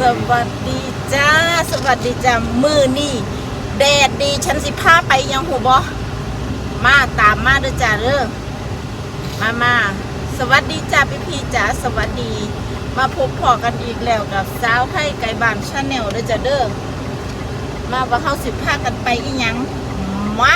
ສະຫວັດດີຈ້າ ສະຫວັດດີຈ້າ ມື້ນີ້ແດດດີ ສັນຊິພາໄປຫຍັງຮູ້ບໍ່? ມາຕາມມາເດີຈ້າເດີ ມາ ມາ ສະຫວັດດີຈ້າພີ່ໆຈ້າ ສະຫວັດດີ ມາພົບພໍ້ກັນອີກແລ້ວກັບສາວໄທໄກບ້ານ Channel ເດີຈ້າເດີ ມາວ່າເຮົາຊິພາກັນໄປອີ່ຫຍັງ ມາ.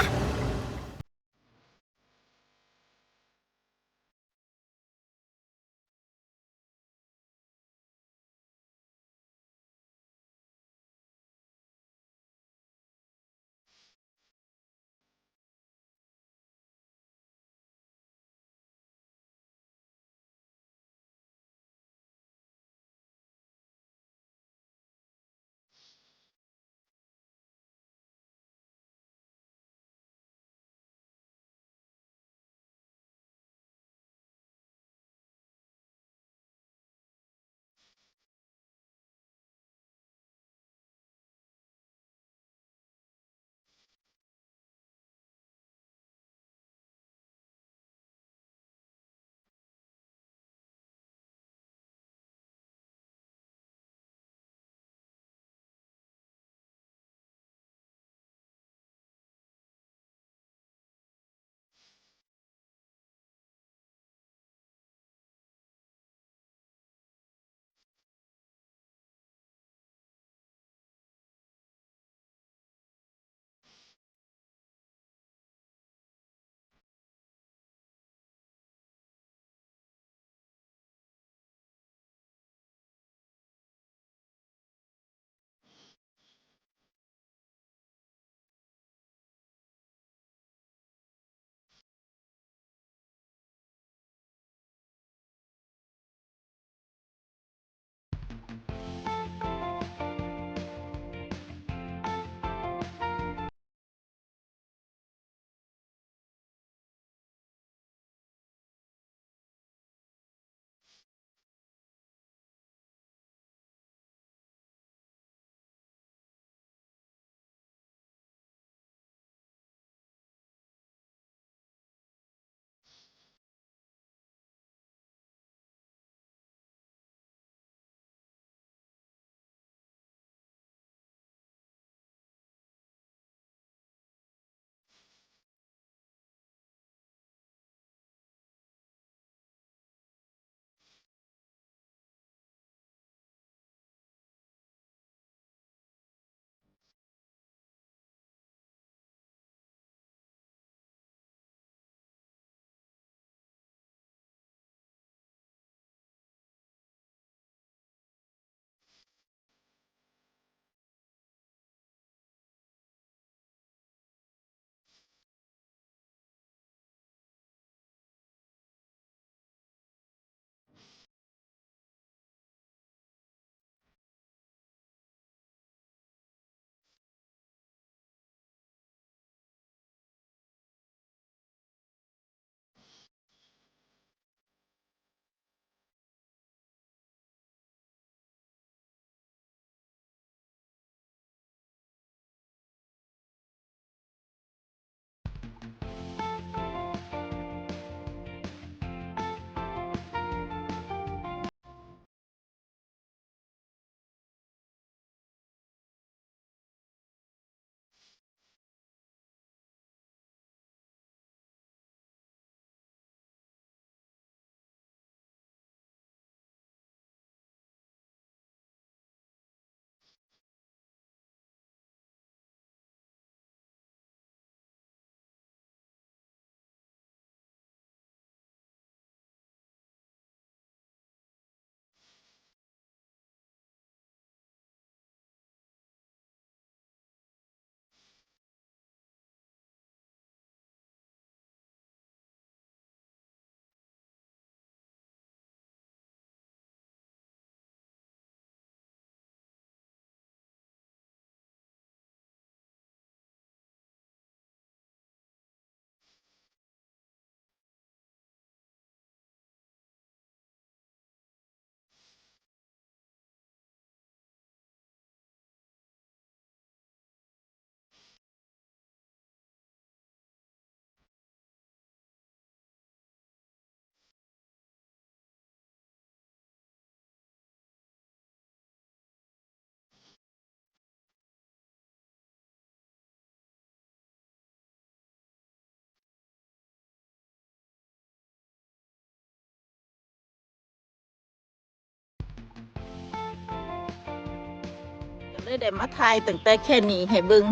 ໄດ້ ໄດ້ມາຖ່າຍຕັ້ງແຕ່ແຄ່ນີ້ໃຫ້ເບິ່ງ.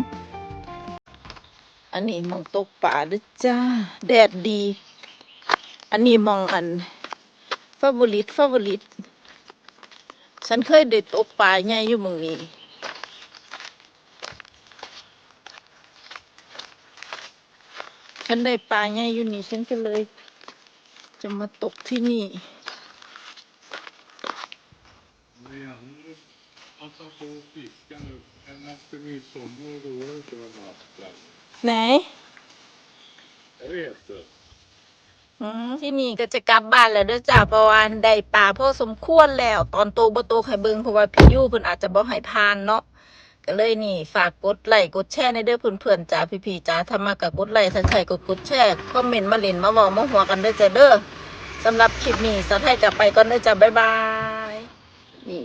ອັນນີ້ໝ່ອງຕົກປາເດີ້ຈ້າ ແດດດີ. ອັນນີ້ໝ່ອງອັນ ເຟເວີຣິດ ເຟເວີຣິດ. ສັນເຄີຍໄດ້ຕົກປາໃຫຍ່ຢູ່ໝ່ອງນີ້. ສັນໄດ້ປາໃຫຍ່ຢູ່ນີ້ ສັນກໍເລີຍຈະມາຕົກທີ່ນີ້. Nei. ອືມ ທີ່ນີ້ກໍຈະກັບບ້ານແລ້ວເດີ້ຈ້າ ເພາະວ່າໄດ້ປາພໍສົມຄວນແລ້ວ. ຕອນຕົກບໍ່ຕົກໃຫ້ເບິ່ງ ເພາະວ່າພີ່ຢູເພິ່ນອາດຈະບໍ່ໃຫ້ຜ່ານເນາະ. ກໍເລີຍນີ້ ຝາກກົດໄລກົດແຊແດ່ເດີ້ເພື່ອນໆ ຈ້າ ພີ່ໆ ຈ້າ. ຖ້າມັກກໍກົດໄລ ຖ້າໃຊ້ກໍກົດແຊ. ຄອມເມັນມາຫຼິ້ນມາເວົ້າມາຫົວກັນເດີ້ຈ້າເດີ້. ສຳລັບຄລິບນີ້ ສາວໄທຈະໄປກ່ອນເດີ້ຈ້າ ບາຍບາຍ. ນີ້